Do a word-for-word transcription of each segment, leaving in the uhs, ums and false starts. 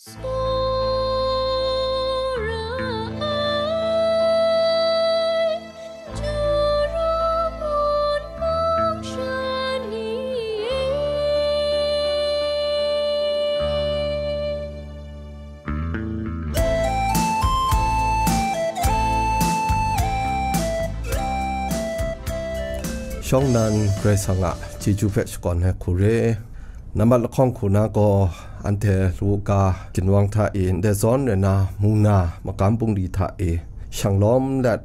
Tsawra ai, Juru mung mung sha ni e. Shawng nnan Karai Kasang a chyeju hpe shakawn ai hku re. Nambat lahkawng hku na gaw, anhte Luka ginwang hta e ndai zawn rai na, mung na magam bungli hta e shang lawm let,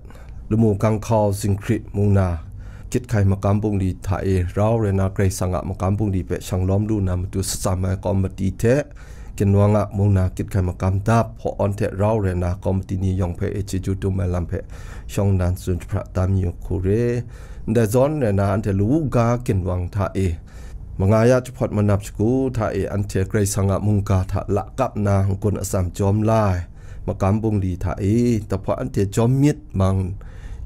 lamu ganghkau zinghkrit mung na, gyit hkai magam bungli hta e rau rai na, Karai Kasang a magam bungli hpe shang lawm lu na matu shatsam ai kawmati hte, ginwang a mung na gyit hkai magam dap hpaw awn hte rau rai na, kawmati ni yawng hpe e chyeju dum ai lam hpe shawng nnan tsun jahpra tam yu hku re. Ndai zawn rai na, anhte Luka ginwang hta e, manga ya jahpawt manap shagu hta e, anhte Karai Kasang a mungga hta lakap na n-gun atsam jawm la ai magam bungli hta e, dahpawt anhte jawm myit mang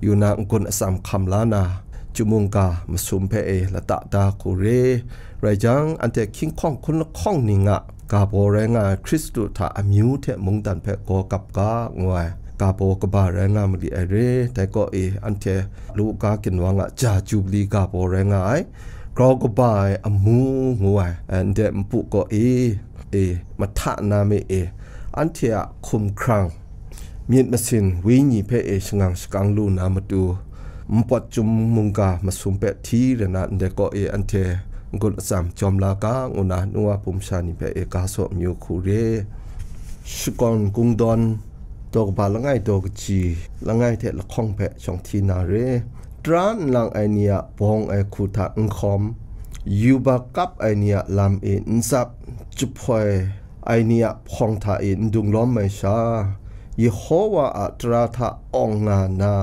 yu na, n-gun atsam hkam la na, chyum mungga masum hpe e lata da hku re. Rai jang, anhte hkying hkawng hkun lahkawng ning a ga baw rai nga ai Hkristu hta amyu hte mungdan hpe gaw gap ga, ngu ai ga baw kaba rai nga mali ai re. Dai kaw e, anhte Luka ginwang a ja Jubli ga baw rai nga ai, grau kaba ai amu ngu ai, eh, ndai npu kaw e, e, mahta na me e, anhte a hkum hkrang, myit masin, wenyi hpe e shangang shakang lu na matu, npawt chyum mungga masum hpe hti rai na, ndai kaw e anhte n-gun atsam jawm la ga, ngu na nu wa hpung masha ni hpe e ga saw mayu hku re. Shakawn Kungdawn daw kaba langai daw kaji langai hte lahkawng hpe shawng hti na re. Tara nlang ai ni a bawng ai hku hta n hkawm, yubak kap ai ni a lam e n tsap, jahpoi ai ni a hpawng hta e n dung lawm ai sha, Yehowa a tara hta awng nga nna,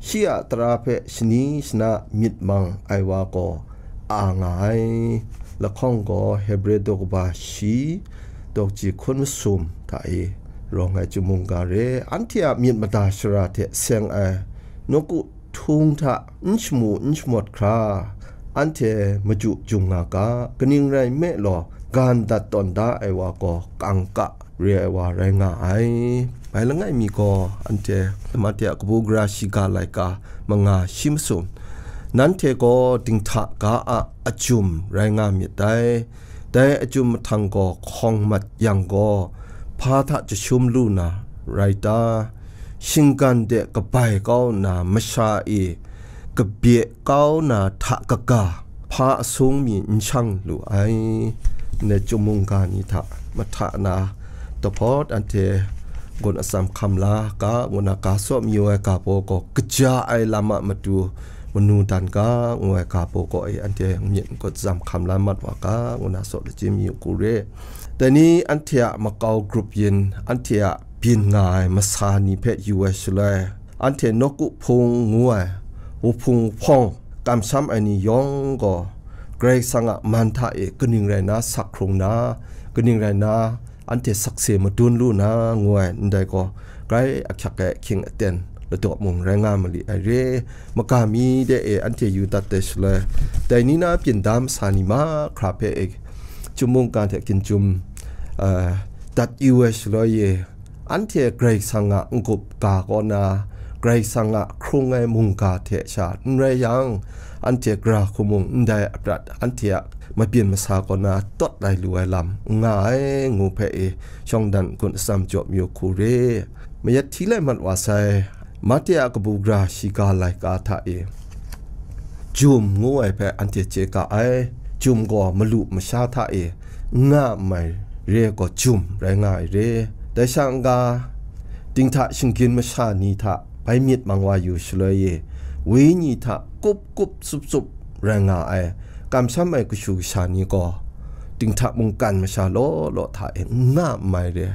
shi a tara hpe shani shana myit mang ai wa gaw a nga ai. Lahkawng gaw Hebre daw kaba shi, daw kaji hkun masum hta e rawng ai chyum mungga re. Anhte a myit mada shara hte seng ai nawku htung hta n shamu n shamawt hkra, anhte maju jung nga ga, kaning rai nme law, gan dat tawn da ai wa gaw kangka re ai wa rai nga ai. Bai langai mi gaw, anhte Mate a kabu gara shiga laika manga shi masum, nanhte gaw dinghta ga a ajum rai nga myit dai. Dai ajum mahtang gaw hkawng mat yang gaw, hpa hta jashum lu na rai ta? Shinggan de kabai kau nna masha e kabye kau na hta kaga, hpa asung mi n shang lu ai. Ndai chyum mungga ni hta mahta na, dahpawt anhte n-gun atsam hkam la ga, ngu na ga saw mayu ai ga baw gaw, kaja ai lam a matu manu dan ga, ngu ai ga baw gaw e anhte myit n-gun atsam hkam la mat wa ga, ngu na saw lachyum mayu hku re. Dai ni anhte a makau grup yin, anhte a byin nga ai masa ni hpe yu ai shaloi, anhte nawku hpung ngu ai wuhpung hpawng kamsham ai ni yawng gaw, Karai Kasang a man hta e kaning rai na sak hkrung na, kaning rai na anhte sakse madun lu na, ngu ai ndai gaw, grai ahkyak ai ahkying aten ladaw mung rai nga mali ai re. Maga mi de e anhte yu dat ai shaloi, dai ni na byin da masa ni mahkra hpe e, chyum mungga hte ginjum, ah, dat yu ai shaloi e, anhte Karai Kasang a n-gup ga kaw na, Karai Kasang a hkrung ai mungga hte sha n rai yang, anhte gara hkumung ndai aprat anhte a mabyin masa kaw na tawt lai lu ai lam n nga ai, ngu hpe e shawng nnan n-gun atsam jaw mayu hku re. Mayat hti lai mat wa sai, Mate a kabu gara shiga laika hta e, jum ngu ai hpe anhte chye ga ai. Jum gaw malu masha hta e n nga n mai re ai gaw, jum rai nga ai re. Dai sha n-ga, dinghta shinggyim masha ni hta bai myit mang wa yu shaloi e, wenyi hta kup kup tsup tsup rai nga ai, kamsham ai kashu kasha ni gaw, dinghta mungkan masha law law hta e n nga n mai re,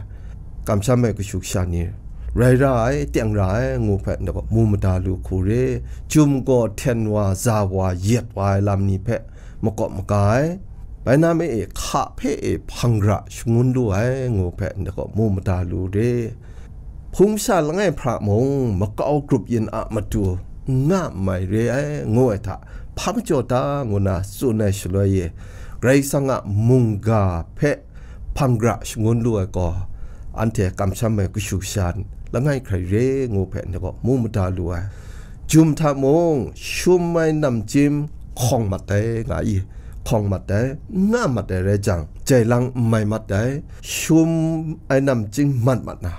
kamsham ai kashu kasha ni rai ra ai, teng ra ai, ngu hpe ndai gaw mu mada lu hku re. Jum gaw hten wa, za wa, yet wa ai lam ni hpe makawp maga ai, bai na me e hka hpe e hpang ra shangun lu ai, ngu hpe ndai gaw mu mada lu re. Hpung masha langai hpra mung makau grup yin a matu n nga n mai re ai, ngu ai hta hpa majaw ta, ngu na tsun ai shaloi e, Karai Kasang a mungga hpe hpang ra shangun lu ai gaw, anhte kamsham ai kashu kasha langai hkrai re ngu hpe ndai gaw mu mada lu ai. Jum hta mung, shum ai namchyim hkawng mat ai, nga i, hkawng mat ai, n nga mat ai rai jang, jai lang n mai mat ai, shum ai namchyim mat mat na,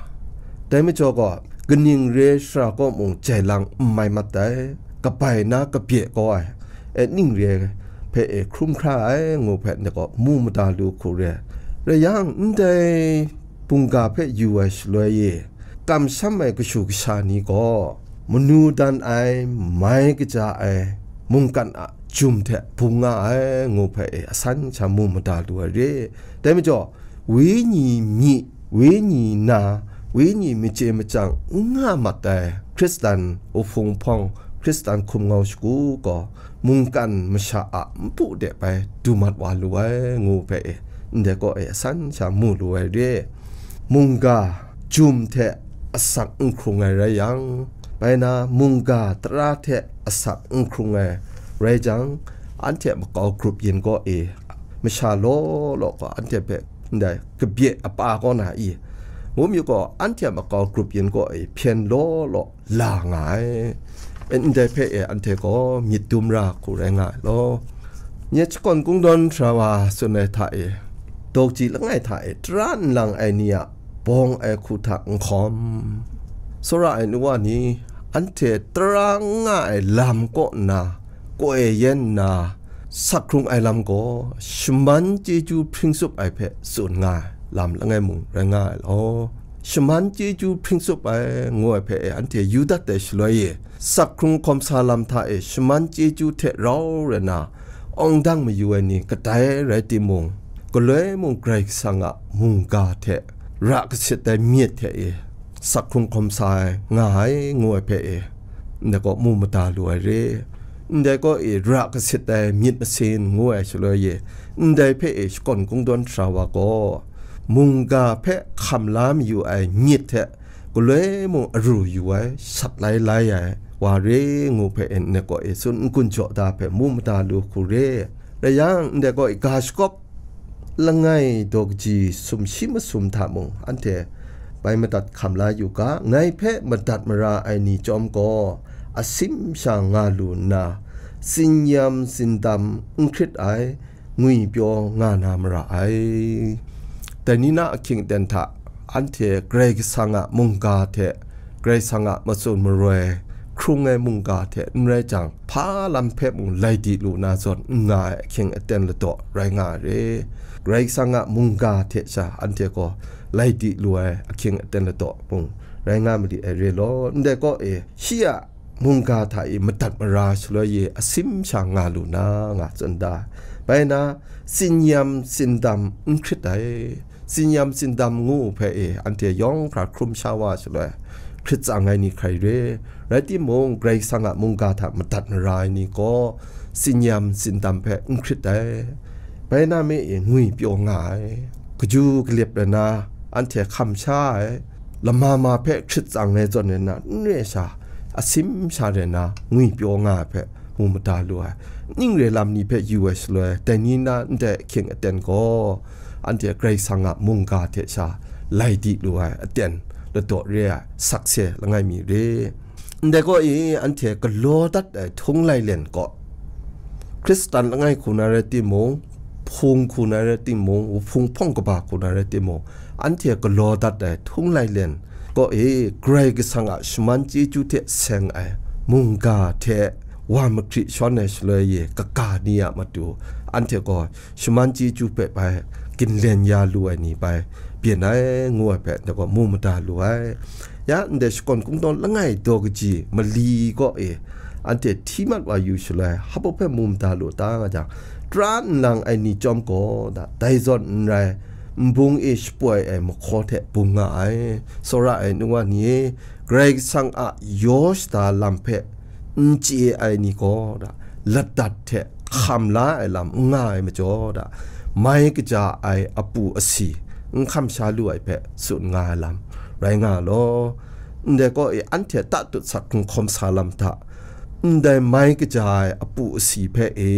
dai majaw gaw, kaning re shara kaw mung jai lang n mai mat ai, kabai na kabye kau ai, e ning re hpe e hkrum hkra ai ngu hpe ndai gaw mu mada lu hku re. Rai yang, ndai mungga hpe yu ai shaloi e, kamsham ai kashu kasha ni gaw, manu dan ai, mai kaja ai, mungkan a jum hte bung nga ai ngu hpe e asan sha mu mada lu ai re. Dai majaw, wenyi myi, wenyi na, wenyi machye machyang n nga mat ai Hkristan wuhpung hpawng, Hkristan hkum ngau shagu gaw, mungkan masha a npu de bai du mat wa lu ai ngu hpe e, ndai gaw e asan sha mu lu ai re. Mungga jum hte asak n hkrung ai rai yang, bai na mungga tara hte asak n hkrung ai rai jang, anhte makau grup yin gaw e, masha law law gaw anhte hpe ndai kabye apa kaw na i, ngu mi gaw, anhte a makau grup yin gaw e hpyen law law la nga ai. Ndai hpe e anhte gaw myit dum ra hku rai nga ai law. Nye shakawn kungdawn sara wa tsun ai hta e, dawkaji langai hta e tara nlang ai ni a bawng ai hku hta n hkawm, tsawra ai nu wa ni, anhte tara n nga ai lam kaw nna, kaw e yen nna, sak hkrung ai lam gaw, shaman chyeju hpring tsup ai hpe tsun nga ai lam langai mung rai nga ai law. Shaman chyeju hpring tsup ai ngu ai hpe e anhte yu dat ai shaloi e, sak hkrung hkawm sa lam hta e shaman chyeju hte rau rai na, awng dang mayu ai ni kadai rai timung, galoi mung Karai Kasang a mungga hte ra kasit ai myit hte e, sak hkrung hkawm sa ai nga ai ngu ai hpe e, ndai gaw mu mada lu ai re. Ndai gaw e ra kasit ai myit masin ngu ai shaloi e, ndai hpe e shakawn kungdawn sara wa gaw, mungga hpe hkam la mayu ai myit hte galoi mung aru yu ai, sat lai lai ai wa re ngu hpe e, ndai gaw e tsun n-gun jaw da hpe mu mada lu hku re. Rai yang, ndai gaw e ga shakawp langai daw kaji sumshi masum hta mung anhte bai madat hkam la yu ga, ngai hpe madat mara ai ni chyawm gaw, asim sha nga lu nna, tsinyam tsindam n hkrit ai, ngwipyaw nga na mara ai. Dai ni na ahkying aten hta, anhte Karai Kasang a mungga hte Karai Kasang a matsun maroi hkrung ai mungga hte n rai jang, hpa lam hpe mung lai di lu na zawn n nga ai ahkying aten ladaw rai nga ai re. Karai Kasang a mungga hte sha anhte gaw lai di lu ai ahkying aten ladaw mung rai nga mali ai re law, ndai gaw e, shi a mungga hta e madat mara shaloi e asim sha nga lu na nga tsun da. Bai na, tsinyam tsindam n hkrit ai. Tsinyam tsindam ngu hpe e anhte yawng hkra hkrum sha wa shaloi, hkrit tsang ai ni hkrai re. Rai timung, Karai Kasang a mungga hta madat mara ai ni gaw, tsinyam tsindam hpe n hkrit ai. Bai na me e ngwipyaw nga ai. Kaju kalip rai na, anhte hkam sha ai. Lama ma hpe hkrit tsang ai zawn rai na, n re sha, asim sha rai na, ngwipyaw nga ai hpe mu mada lu ai. Ning re lam ni hpe yu ai shaloi, dai ni na ndai ahkying aten gaw, anhte Karai Kasang a mungga hte sha lai di lu ai aten ladaw re ai sakse langai mi re. Ndai gaw e, anhte galaw dat ai htung lailen gaw, Hkristan langai hku na rai timung, hpung hku na rai timung, wuhpung hpawng kaba hku na rai timung, anhte galaw dat ai htung lailen gaw e, Karai Kasang a shaman chyeju hte seng ai mungga hte wa mahkri shawn ai shaloi e, kaga ni a matu, anhte gaw shaman chyeju hpe bai ginlen ya lu ai ni bai byin ai, ngu ai hpe ndai gaw mu mada lu ai. Ya ndai shakawn kungdawn langai daw kaji mali gaw e, anhte hti mat wa yu shaloi, hpa hpe mu mada lu ta nga jang, tara nlang ai ni chyawm gaw, da, dai zawn n rai, nbung e shapoi ai mahkaw hte bung nga ai, tsawra ai nu wa ni e, Karai Kasang a yaw shada lam hpe n chye ai ni gaw, da, lat dat hte hkam la ai lam n nga ai majaw, da, mai kaja ai apu asi n hkam sha lu ai hpe tsun nga ai lam rai nga law. Ndai gaw e, anhte tatut sak hkrung hkawm sa lam hta, ndai mai kaja ai apu asi hpe e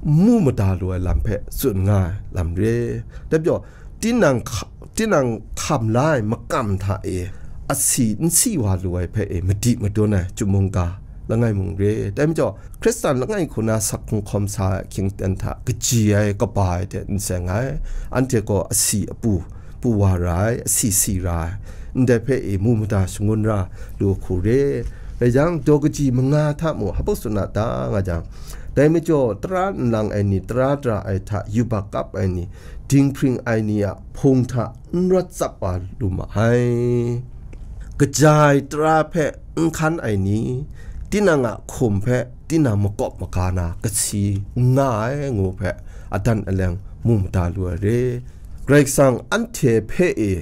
mu mada lu ai lam hpe tsun nga ai lam re. Dai majaw, tinang hka-, tinang hkam la ai makam hta e asi n si wa lu ai hpe e madi madun ai chyum mungga langai mung re. Dai majaw, Hkristan langai hku na sak hkrung hkawm sa ai ahkying aten hta kaji ai kaba ai hte n seng ai, anhte gaw asi apu pu wa ra ai, asi si ra ai, ndai hpe e mu mada shangun ra lu hku re. Rai jang, daw kaji manga hta mung hpa tsun a ta nga jang, dai majaw tara nlang ai ni, tara dara ai hta yubak kap ai ni, dinghpring ai ni a hpung hta n rawt tsap wa lu ma ai. Kaja ai tara hpe n hkan ai ni, tinang a hkum hpe tinang makawp maga na kasi n nga ai ngu hpe adan aleng mu mada lu ai re. Karai Kasang anhte hpe e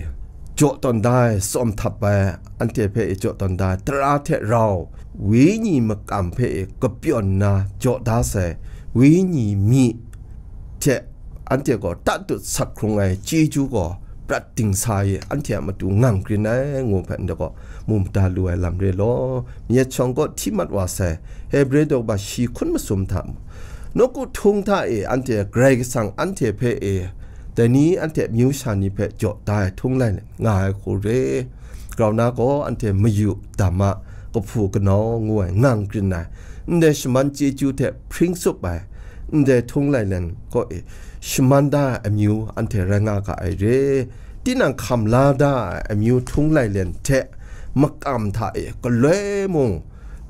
jaw tawn da ai, tsawm htap ai, anhte hpe e jaw tawn da ai tara hte rau, wenyi makam hpe e kapyawn nna jaw da sai wenyi mi hte anhte gaw tatut sak hkrung ai chyeju gaw prat dingsa e anhte a matu ngang grin ai ngu hpe ndai gaw mu mada lu ai lam re law, myit shawng kaw hti mat wa sai, Hebre daw ba shi hkun masum hta, nawku htung hta e anhte Karai Kasang anhte hpe e, dai ni anhte amyu sha ni hpe jaw da ai htung lai nga ai hku re. Grau na gaw anhte mayu dam a, kahpu kanau ngu ai ngang grin ai, ndai shaman chyeju hte hpring tsup ai, ndai htung lai len kaw e shaman da ai amyu anhte rai nga ga ai re. Tinang hkam la da ai amyu htung lai len hte makam hta e galoi mung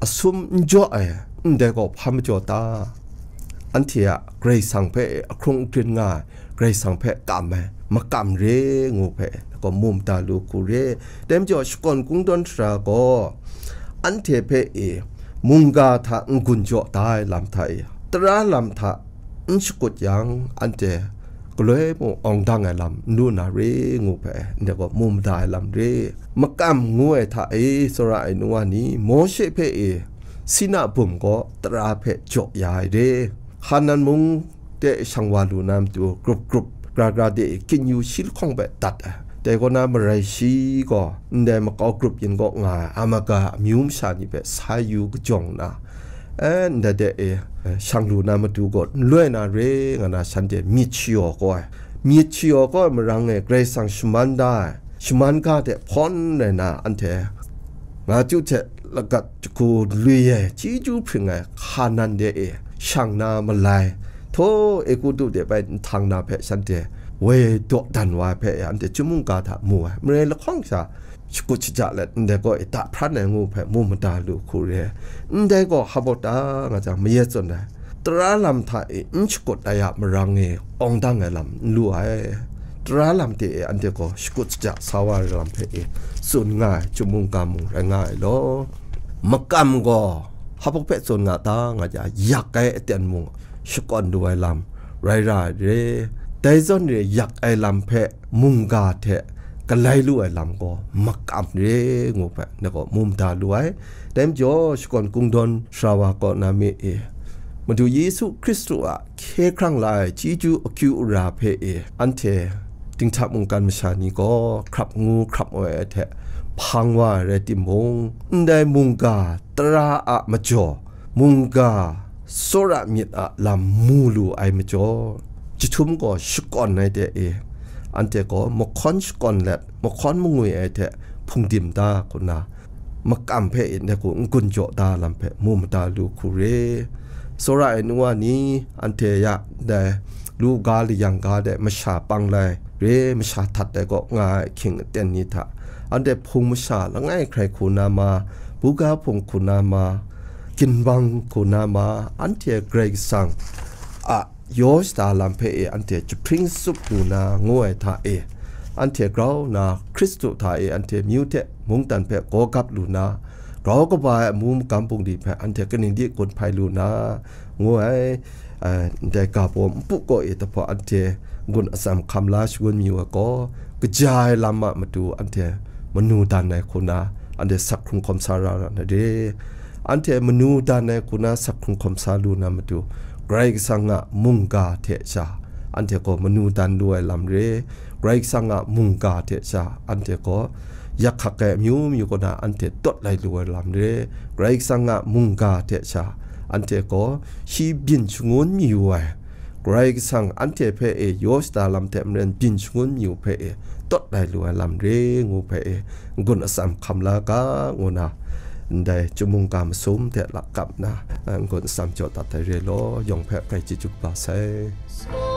asum n jaw ai, ndai gaw hpa majaw ta? Anhte a Karai Kasang hpe ahkrung ahkrin nga ai, Karai Kasang hpe kam ai makam re ngu hpe gaw mu mada lu hku re. Dai majaw, shakawn kungdawn sara gaw anhte hpe e mungga hta n-gun jaw da ai lam hta e, tara lam hta n shakut yang, anhte galoi mung awng dang ai lam n lu na re ngu hpe, ndai gaw mu mada ai lam re. Makam ngu ai hta e, tsawra ai nu wa ni, Mawshe hpe e Sina bum gaw tara hpe jaw ya ai re. Hkanan mung de shang wa lu na matu, grup grup, gra gra de e kyin yu shi lahkawng hpe dat ai. Dai kaw na marai shi gaw ndai makau grup yin kaw nga ai, a maga amyu masha ni hpe sai yu kajawng nna, e, ndai de e shang lu na matu gaw n loi na re nga na, shanhte myit shayaw kau ai. Myit shayaw kau ai marang e Karai Kasang shaman da ai, shaman ga de hpawn rai na, anhte nga chyu hte lagat jahku lui ai, chyeju hpring ai Hkanan de e shang na malai, htaw Egutu de bai nhtang na hpe shanhte woi dawdan wa ai hpe e, anhte chyum mungga hta mu ai. Marai lahkawng sha shakut shaja let ndai gaw e da hpran ai ngu hpe mu mada lu hku re. Ndai gaw hpa baw ta nga jang, mayat zawn ai, tara lam hta e n shakut ai a marang e awng dang ai lam n lu ai. Tara lam de e anhte gaw shakut shaja sa wa ai lam hpe e tsun nga ai chyum mungga mung rai nga ai law, makam gaw hpa baw hpe tsun nga ta nga jang, yak ai aten mung shakawn lu ai lam rai ra ai re. Dai zawn re, yak ai lam hpe mungga hte galai lu ai lam gaw makam re ngu hpe ndai gaw mu mada lu ai. Dai majaw, shakawn kungdawn sara wa kaw na mi e, Madu Yesu Hkristu a hkye hkrang la ai chyeju akyu ara hpe e, anhte dinghta mungkan masha ni gaw hkrap ngu hkrap ngoi ai hte hpang wa ai rai timung, ndai mungga tara a majaw, mungga tsawra myit a lam mu lu ai majaw, jahtum gaw shakawn ai de e, anhte gaw mahkawn shakawn let, mahkawn mangwi ai hte hpungdim da hku nna, makam hpe e ndai hku n-gun jaw da lam hpe mu mada lu hku re. Tsawra ai nu wa ni, anhte ya ndai lu ga layang ga de masha pang lai re, masha htat ai kaw nga ai ahkying aten ni hta, anhte hpung masha langai hkrai hku na ma, buga hpung hku na ma, ginbang hku na ma, anhte Karai Kasang a yaw shada lam hpe e anhte jahpring tsup lu na ngu ai hta e, anhte grau na Hkristu hta e anhte myu hte mungdan hpe gaw gap lu na, grau kaba ai amu magam bungli hpe anhte kaning di gun hpai lu na, ngu ai, eh, ndai ga baw npu kaw e tahpa anhte gun atsam hkam la shangun mayu ai gaw, kaja ai lam a matu anhte manu dan ai hku na, anhte sak hkrung hkawm sa ra ra na re. Anhte manu dan ai hku na sak hkrung hkawm sa lu na matu, Karai Kasang a mungga hte sha anhte gaw manu dan lu ai lam re. Karai Kasang a mungga hte sha anhte gaw yak hkak ai amyu myu kaw na anhte tawt lai lu ai lam re. Karai Kasang a mungga hte sha anhte gaw shi byin shangun mayu ai, Karai Kasang anhte hpe e yaw shada lam hte maren byin shangun mayu hpe e tawt ai lu ai lam re ngu hpe e, n-gun atsam hkam la ga, ngu na, ndai chyum mungga masum hte lakap na, n-gun atsam jaw dat ai re law, yawng hpe grai chyeju kaba sai.